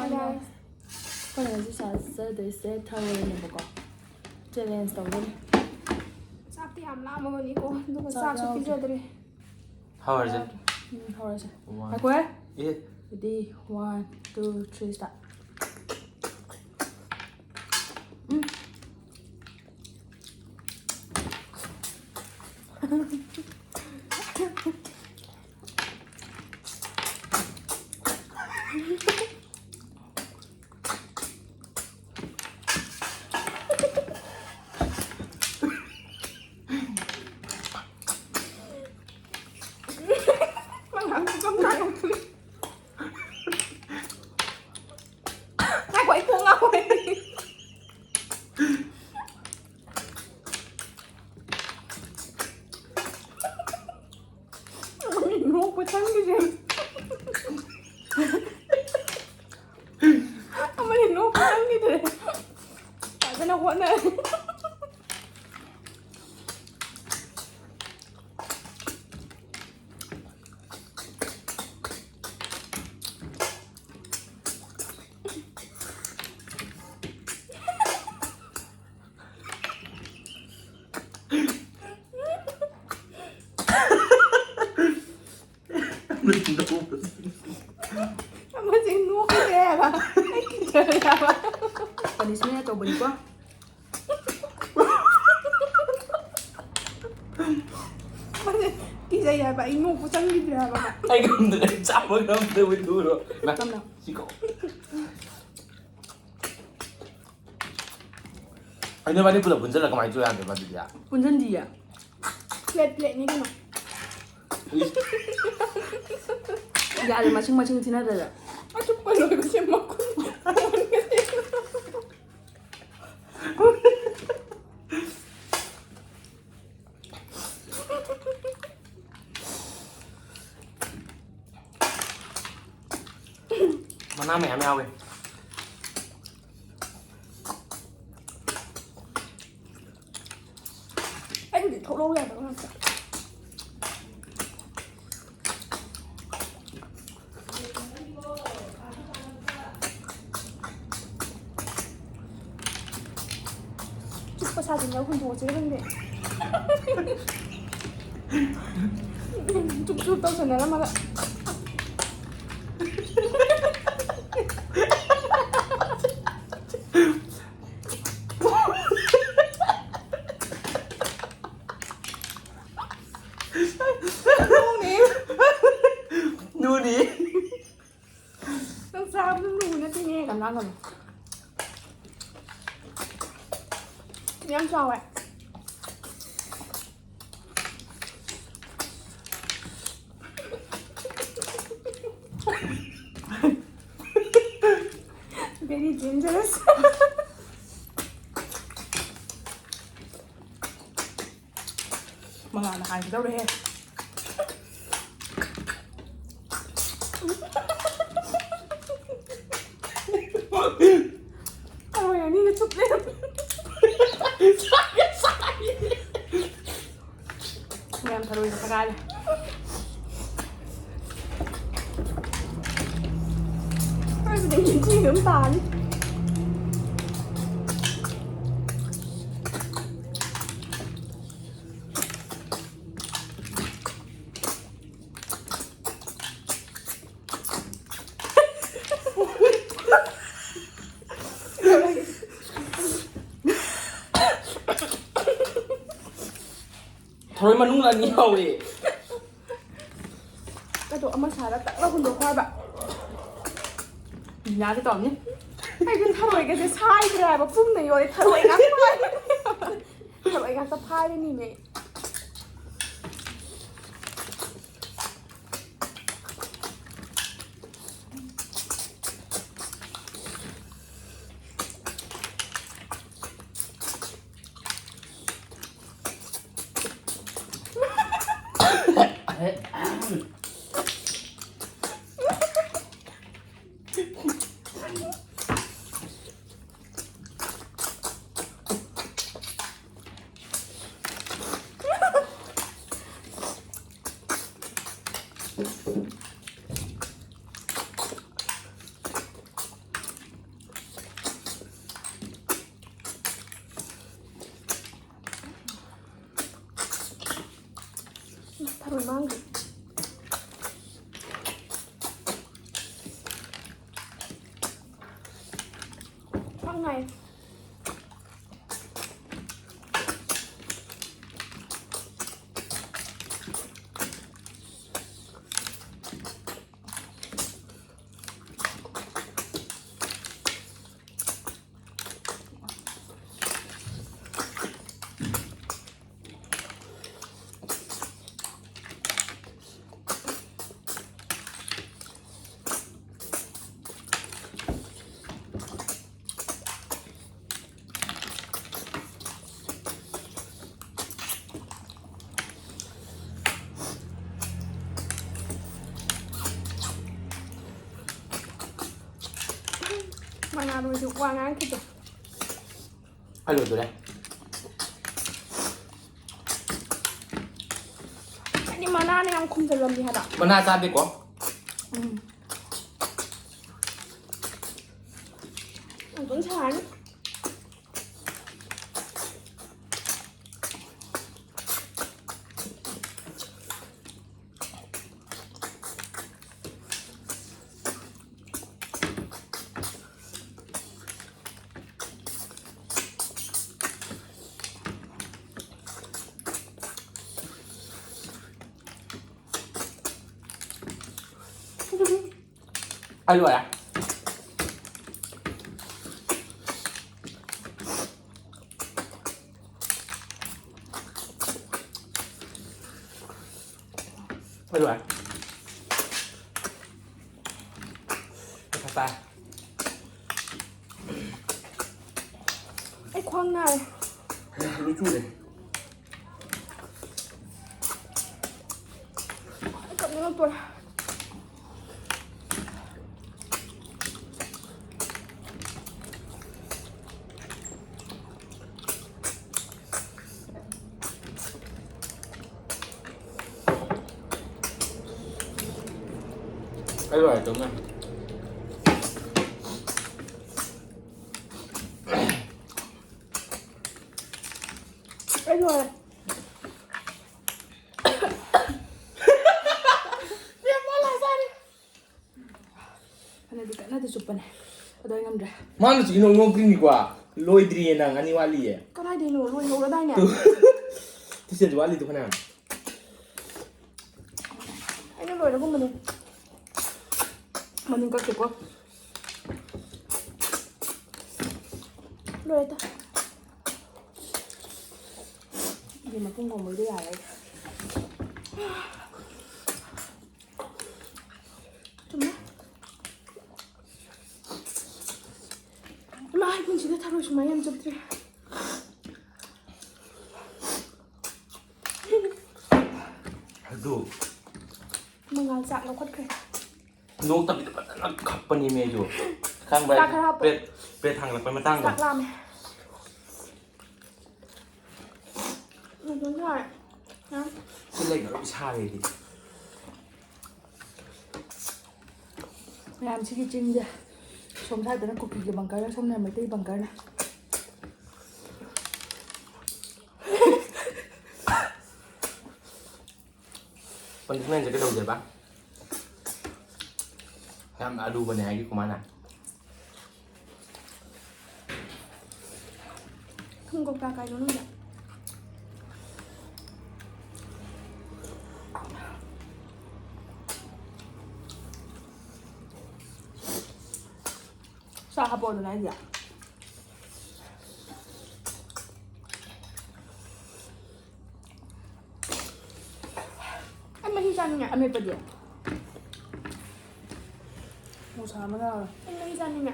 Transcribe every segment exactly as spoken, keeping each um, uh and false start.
ꯑꯩꯈꯣꯏꯅ ꯉꯁꯤ ꯆꯥꯖꯗꯣꯏꯁꯦ ꯊꯔꯣꯏꯅꯦꯕꯀꯣ꯫ ꯆꯦꯂꯦꯟꯖ ꯇꯧꯗꯣꯏꯅꯦ꯫ ꯆꯥꯛꯇꯤ ꯌꯥꯝ ꯂꯥꯝꯃꯕꯅꯤꯀꯣ, ꯑꯗꯨꯒ ꯆꯥꯛ ꯆꯥꯛꯁꯨ ꯌꯥꯎꯗ꯭ꯔꯦ꯫ ꯄꯤꯖꯗ꯭ꯔꯦ꯫ ꯍꯧꯔꯁꯦ꯫ ꯎꯝ, ꯍꯧꯔꯁꯦ꯫ One. ꯉꯥꯏꯈꯣꯍꯦ꯫ ꯑꯦ꯫ Ready, one, two, three, start. ꯎꯝ꯫ ꯉꯥꯏꯈꯣ, ꯑꯩ ꯀꯣꯛ ꯉꯥꯎꯔꯦ꯫ ꯅꯣꯛꯄ ꯆꯪꯈꯤꯗ꯭ꯔꯦ꯫ ꯑꯃꯗꯤ ꯅꯣꯛꯄ ꯆꯪꯈꯤꯗ꯭ꯔꯦ꯫ ꯐꯖꯅ ꯍꯣꯠꯅꯔꯦ꯫ ꯑꯃꯁꯦ ꯅꯣꯛꯈꯤꯗ꯭ꯔꯦ ꯍꯥꯏꯕ꯫ ꯑꯩ ꯀꯤꯖꯔꯦ ꯍꯥꯏꯕ꯫ Punishment ꯑꯆꯧꯕꯅꯤꯀꯣ꯫ ꯑꯃꯁꯦ ꯀꯤꯖꯩ ꯍꯥꯏꯕ, ꯑꯩ ꯅꯣꯛꯄ ꯆꯪꯈꯤꯗ꯭ꯔꯦ ꯍꯥꯏꯕ꯫ ꯑꯩ ꯉꯝꯗ꯭ꯔꯦ, ꯑꯩ ꯆꯥꯕ ꯉꯝꯗ꯭ꯔꯦ, ꯎꯏꯊꯨꯔꯣ꯫ ꯇꯞꯅ꯫ ꯁꯤꯀꯣ꯫ ꯑꯩ ꯅꯣꯏꯕꯥꯅꯤ ꯄꯨꯂꯞ ꯄꯨꯟꯁꯤꯜꯂꯒ ꯀꯃꯥꯏꯅ ꯆꯥ ꯌꯥꯗꯣꯏꯕ ꯑꯗꯨꯗꯤ? ꯄꯨꯟꯁꯤꯟꯗꯤꯌꯦ꯫ Plate plateꯅꯤ ꯀꯩꯅꯣ꯫ ꯏꯁ꯫ ꯌꯥꯔꯦ, ꯃꯁꯤꯡ ꯃꯁꯤꯡ ꯊꯤꯅꯗ꯭ꯔꯦ꯫ ꯑꯆꯨꯞꯄ ꯂꯣꯏꯕꯁꯦ ꯃꯈꯨꯠ꯫ ꯃꯅꯥ ꯃꯌꯥꯝ ꯌꯥꯎꯋꯦ꯫ ꯑꯩꯒꯤꯗꯤ ꯊꯣꯛꯂꯛꯎ ꯌꯥꯗꯕ ꯉꯥꯛꯇ꯫ ꯄꯩꯁꯥꯁꯤꯅ ꯍꯨꯟꯗꯣꯛꯑꯁꯤꯔ ꯈꯪꯗꯦ꯫ ꯆꯨꯞ ꯆꯨꯞ ꯇꯧꯁꯟꯅꯔꯝꯃꯒ꯫ ꯅꯨꯅꯤ꯫ ꯅꯪ ꯆꯥꯕꯗꯨ ꯂꯨ ꯅꯠꯇꯦꯅꯦ꯫ ꯌꯥꯝ ꯂꯥꯡꯒꯅꯨ꯫ ꯌꯥꯝ ꯆꯥꯎꯋꯦ꯫ Very dangerous꯫ ꯃꯉꯥꯜꯅ ꯍꯥꯟꯒꯗꯧꯔꯦꯍꯦ꯫ ꯊꯔꯣꯏ ꯑꯅꯤꯒ ꯆꯨꯞ ꯂꯩꯔꯝꯃꯦ꯫ ꯃꯌꯥꯝ ꯊꯔꯣꯏꯒ ꯐꯒꯥꯏꯔꯦ꯫ ꯑꯩꯁꯤꯗꯤ ꯏꯟꯆꯤ ꯑꯗꯨꯝ ꯇꯥꯅꯤ꯫ ꯊꯔꯣꯏ ꯃꯅꯨꯡꯗ ꯑꯅꯤ ꯌꯥꯎꯋꯦ꯫ ꯑꯗꯣ ꯑꯃ ꯁꯥꯔ ꯇꯛꯅ ꯍꯨꯟꯗꯣꯛꯈꯣ ꯍꯥꯏꯕ꯫ ꯌꯥꯒꯦ ꯇꯧꯔꯝꯅꯤ꯫ ꯑꯩꯗꯤ ꯊꯔꯣꯏꯒꯁꯦ ꯁꯥꯏꯗ꯭ꯔꯦ ꯍꯥꯏꯕ, ꯄꯨꯝꯅ ꯌꯣꯜꯂꯦ, ꯊꯔꯣꯏ ꯉꯥꯛꯇ ꯐꯥꯏ-, ꯊꯔꯣꯏ ꯉꯥꯛꯇ ꯐꯥꯏꯔꯤꯅꯤꯅꯦ꯫ ꯃꯥꯡꯈ꯭ꯔꯦ꯫ ꯈ꯭ꯋꯥꯡ ꯅꯥꯏ꯫ ꯃꯅꯥ ꯂꯣꯏꯁꯨ ꯋꯥ ꯉꯥꯡꯈꯤꯗꯦ꯫ ꯑꯩ ꯂꯣꯏꯗꯣꯔꯦ꯫ ꯑꯩꯗꯤ ꯃꯅꯥꯅ ꯌꯥꯝ ꯈꯨꯝꯖꯜꯂꯝꯃꯤ ꯍꯥꯏꯕ꯫ ꯃꯅꯥ ꯆꯥꯗꯦꯀꯣ? ꯎꯝ꯫ ꯑꯗꯨꯝ ꯁꯥꯔꯅꯤ꯫ ꯑꯩ ꯂꯣꯏꯔꯦ꯫ ꯑꯩ ꯂꯣꯏꯔꯦ꯫ ꯄꯩꯁꯥ ꯇꯥꯏ꯫ ꯑꯩ ꯈ꯭ꯋꯥꯡ ꯅꯥꯔꯦ꯫ ꯂꯣꯏ ꯆꯨꯔꯦ꯫ ꯑꯩ ꯀꯞꯅꯤꯡꯉꯛꯇꯣꯔꯦ꯫ ꯑꯩ ꯂꯣꯏꯔꯦ, ꯇꯨꯝꯃꯦ꯫ ꯑꯩ ꯂꯣꯏꯔꯦ꯫ ꯄꯅꯦ꯫ ꯑꯗꯣ ꯑꯩ ꯉꯝꯗ꯭ꯔꯦ꯫ ꯃꯥꯅꯁꯨ ꯏꯅꯣꯛ ꯅꯣꯛꯇ꯭ꯔꯤꯅꯤꯀꯣ꯫ ꯂꯣꯏꯗ꯭ꯔꯤꯌꯦ ꯅꯪ, ꯑꯅꯤ ꯋꯥꯠꯂꯤꯌꯦ꯫ ꯀꯗꯥꯏꯗꯩꯅꯣ? ꯂꯣꯏꯍꯧꯔꯗꯥꯏꯅꯦ? ꯇꯨ꯫ ꯇꯨꯁꯦꯁꯨ ꯋꯥꯠꯂꯤꯗꯣ ꯐꯅꯌꯥꯝ꯫ ꯑꯩꯅ ꯂꯣꯏꯔꯒꯨꯝꯕꯅꯦ꯫ ꯃꯅꯤꯡ ꯀꯛꯀꯦꯀꯣ꯫ ꯂꯣꯏꯔꯦ ꯇ꯫ ꯏꯕꯦꯝꯃ, ꯄꯨꯡ ꯈꯣꯡꯕꯩꯗꯣ ꯌꯥꯔꯦ꯫ ꯆꯨꯝꯃꯦ꯫ ꯏꯃꯥ, ꯑꯩ ꯄꯨꯟꯁꯤꯗ ꯊꯔꯣꯏ ꯁꯨꯃꯥꯏꯅ ꯌꯥꯝ ꯆꯨꯞꯇ꯭ꯔꯤ꯫ ꯑꯗꯨ ꯃꯉꯥꯜ ꯆꯥꯛ ꯂꯧꯈꯠꯈ꯭ꯔꯦ꯫ ꯅꯣꯛꯇꯕꯤꯗ ꯐꯖꯅ ꯈꯞꯄꯅꯤꯃꯦ ꯑꯩꯁꯨ꯫ ꯈꯪꯕ꯭ꯔꯥ? ꯆꯥꯛ ꯈꯔ ꯍꯥꯞꯄꯣ꯫ ꯄ꯭ꯂꯦꯠ, ꯄ꯭ꯂꯦꯠ ꯊꯥꯡꯒꯠꯂꯛꯄꯩ ꯃꯇꯥꯡꯗꯣ꯫ ꯆꯥꯛ ꯂꯥꯝꯃꯦ꯫ ꯅꯥꯇꯣꯟ ꯁꯥꯔꯦ꯫ ꯌꯥꯝ꯫ ꯁꯤ ꯂꯩꯈ꯭ꯔ ꯂꯣꯏ ꯁꯥꯔꯦ ꯑꯩꯗꯤ꯫ ꯃꯌꯥꯝ, ꯁꯤꯒꯤ ꯆꯤꯡꯁꯦ꯫ ꯁꯣꯝ ꯁꯥꯏꯗꯅ ꯀꯨꯀꯤꯒꯤ ꯕꯪꯀꯔ, ꯁꯣꯝꯅ ꯃꯩꯇꯩ ꯕꯪꯀꯔꯅ꯫ ꯄꯟꯗꯤꯠ ꯃꯦꯟꯁꯦ ꯀꯩꯗꯧꯗꯦꯕ? ꯌꯥꯝꯅ ꯑꯔꯨꯕꯅꯦ ꯍꯥꯏꯒꯤꯀꯣ ꯃꯥꯅ꯫ ꯊꯨꯝ ꯀꯧꯇꯥ ꯀꯥꯏꯗꯣ ꯅꯪꯗ? ꯆꯥꯛ ꯍꯥꯞꯄꯛꯑꯣꯗꯅ ꯑꯩꯗꯤ꯫ ꯑꯩ ꯃꯍꯤ ꯆꯥꯅꯤꯡꯉꯦ, ꯑꯃꯦꯠꯄꯗꯤ꯫ ꯅꯨꯡꯁꯥ ꯑꯃ ꯌꯥꯎꯔꯦ꯫ ꯑꯩ ꯃꯍꯤ ꯆꯥꯅꯤꯡꯉꯦ꯫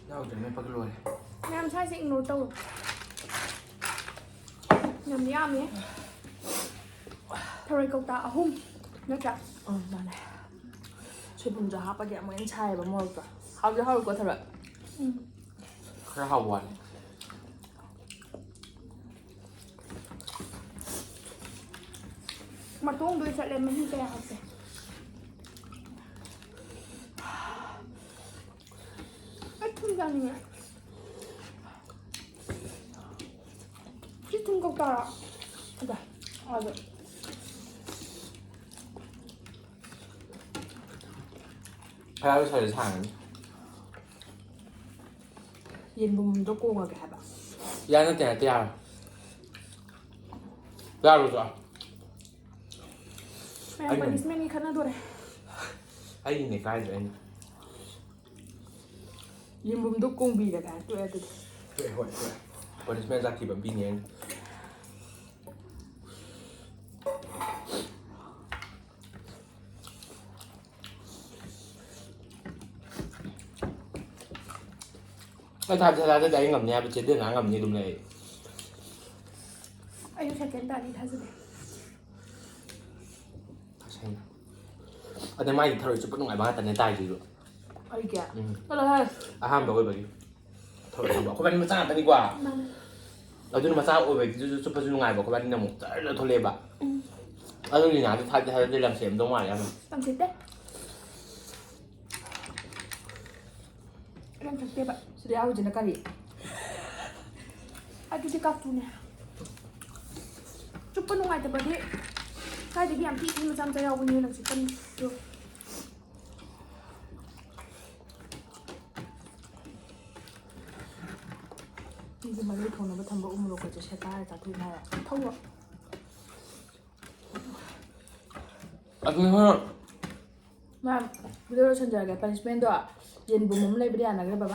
ꯌꯥꯎꯗ꯭ꯔꯦ, ꯑꯃꯦꯠꯄꯒ ꯂꯣꯏꯔꯦ꯫ ꯃꯌꯥꯝ ꯁ꯭ꯋꯥꯏꯁꯦ ignore ꯇꯧꯔꯣ꯫ ꯌꯥꯝ ꯌꯥꯝꯃꯦ꯫ ꯊꯔꯣꯏ ꯀꯧꯇꯥ ꯑꯍꯨꯝ ꯅꯠꯇ꯭ꯔꯥ? ꯑꯪ, ꯃꯥꯅꯦ꯫ ꯁꯣꯏꯕꯨꯝꯁꯨ ꯍꯥꯞꯄꯒꯤ ꯑꯃꯨꯛ ꯍꯦꯟꯅ ꯁꯥꯏꯌꯦꯕ ꯃꯣꯔꯣꯛꯇꯣ꯫ ꯍꯥꯎꯗꯤ ꯍꯥꯎꯋꯤꯀꯣ ꯊꯔꯣꯏ? ꯎꯝ꯫ ꯈꯔ ꯍꯥꯎꯕ ꯋꯥꯠꯂꯦ꯫ ꯃꯇꯣꯡꯗꯣ ꯆꯠꯂꯦ, ꯃꯍꯤ ꯀꯌꯥ ꯍꯥꯞꯇꯦ꯫ ꯑꯩ ꯊꯨꯝ ꯆꯥꯅꯤꯡꯉꯦ꯫ ꯁꯤ ꯊꯨꯝ ꯀꯧꯇꯥꯔꯣ? ꯑꯗ, ꯑꯗ꯫ ꯈꯔ ꯁꯥꯏꯗ ꯁꯥꯡꯉꯅꯤ꯫ ꯌꯦꯟꯕꯨꯝꯗꯣ ꯀꯣꯡꯉꯒꯦ ꯍꯥꯏꯕ꯫ ꯌꯥ ꯅꯠꯇꯦ ꯅꯠꯇꯦ ꯌꯥꯔꯣꯏ꯫ ꯌꯥꯔꯣꯏꯗ꯭ꯔꯣ? ꯃꯌꯥꯝ ꯄꯅꯤꯁꯃꯦꯟꯒꯤ ꯈꯠꯅꯗꯣꯔꯦ꯫ ꯑꯩꯒꯤꯅꯦ ꯀꯥꯏꯗ꯭ꯔꯦ ꯑꯩꯅ꯫ ꯌꯦꯟꯕꯨꯝꯗꯣ ꯀꯣꯡꯕꯤꯔꯒꯦ ꯍꯥꯏ ꯇꯣꯛꯑꯦ ꯑꯗꯨꯗꯤ꯫ ꯇꯣꯛꯑꯦ ꯍꯣꯏ ꯇꯣꯛꯑꯦ꯫ ꯄꯅꯤꯁꯃꯦꯟ ꯁꯥꯊꯤꯕ ꯑꯃ ꯄꯤꯅꯤ ꯑꯩꯅ꯫ ꯑꯩ ꯊꯥꯗꯤ ꯊꯥꯖꯗꯦ ꯑꯩ ꯉꯝꯅꯤ ꯍꯥꯏꯕ ꯆꯦꯗꯦꯅ ꯉꯝꯅꯤ ꯑꯗꯨꯝ ꯂꯩ꯫ ꯑꯩꯁꯨ ꯁꯦꯀꯦꯟ ꯇꯥꯅꯤ ꯊꯥꯖꯗꯦ꯫ ꯇꯁꯦꯡꯅ꯫ ꯑꯗ ꯃꯥꯏꯗꯤ ꯊꯔꯣꯏ ꯆꯨꯞꯄ ꯅꯨꯡꯉꯥꯏꯕ ꯉꯥꯛꯇꯅꯦ ꯇꯥꯏꯁꯤꯁꯨ꯫ ꯑꯩꯒꯤ ꯎꯝ꯫ ꯆꯠꯂꯣꯍꯦ꯫ ꯑꯍꯥꯟꯕ ꯑꯣꯏꯕꯒꯤ ꯊꯔꯣꯏ ꯆꯨꯞꯄ ꯑꯩꯈꯣꯏ ꯃꯆꯥ ꯉꯥꯛꯇꯅꯤꯀꯣ꯫ ꯃꯥꯅꯦ꯫ ꯑꯗꯨꯅ ꯃꯆꯥ ꯑꯣꯏꯕꯒꯤꯗꯨꯁꯨ ꯆꯨꯞꯄꯁꯨ ꯅꯨꯡꯉꯥꯏꯕ ꯑꯩꯈꯣꯏ ꯕꯥꯅꯤꯅ ꯑꯃꯨꯛ ꯖꯔ ꯊꯣꯛꯂꯛꯑꯦꯕ꯫ ꯑꯗꯨꯒꯤ ꯉꯥꯗꯣ ꯊꯥꯗꯤ ꯊꯥꯗꯗꯤ ꯂꯝ ꯁꯦꯝꯗꯧ ꯃꯥꯜꯂꯦ ꯌꯥꯝꯅ꯫ ꯇꯝꯁꯤꯠꯇꯦ꯫ ꯌꯥꯝ ꯊꯛꯇꯦꯕ꯫ ꯁꯤꯗ ꯌꯥꯎꯔꯤꯁꯤꯅ ꯀꯔꯤ? ꯑꯗꯨꯗꯤ ꯀꯥꯇꯨꯅꯦ꯫ ꯆꯨꯞꯄ ꯅꯨꯡꯉꯥꯏꯇꯕꯗꯤ ꯀꯥꯏꯗꯒꯤ ꯌꯥꯝ ꯄꯤꯛꯏ ꯃꯆꯥ ꯃꯆꯥ ꯌꯥꯎꯕꯅꯤ ꯂꯪꯆꯤꯠꯇꯝꯗꯣ꯫ ꯃꯤꯒꯤ ꯃꯔꯣꯏ ꯊꯣꯡꯅꯕ ꯊꯝꯕ ꯎ ꯃꯣꯔꯣꯛꯀꯁꯦ ꯁꯦꯠꯇꯥꯔ ꯆꯥꯊꯣꯛꯏ ꯍꯥꯏꯔ ꯊꯧꯕ꯫ ꯑꯗꯨꯅ ꯍꯣꯏ꯫ ꯃꯥ ꯚꯤꯗꯤꯑꯣ ꯂꯣꯏꯁꯤꯟꯖꯔꯒꯦ꯫ ꯄꯅꯤꯁꯃꯦꯟꯗꯣ ꯌꯦꯟꯕꯨꯝ ꯑꯃ ꯂꯩꯕꯗꯤ ꯌꯥꯅꯈ꯭ꯔꯦ ꯕꯕꯥ꯫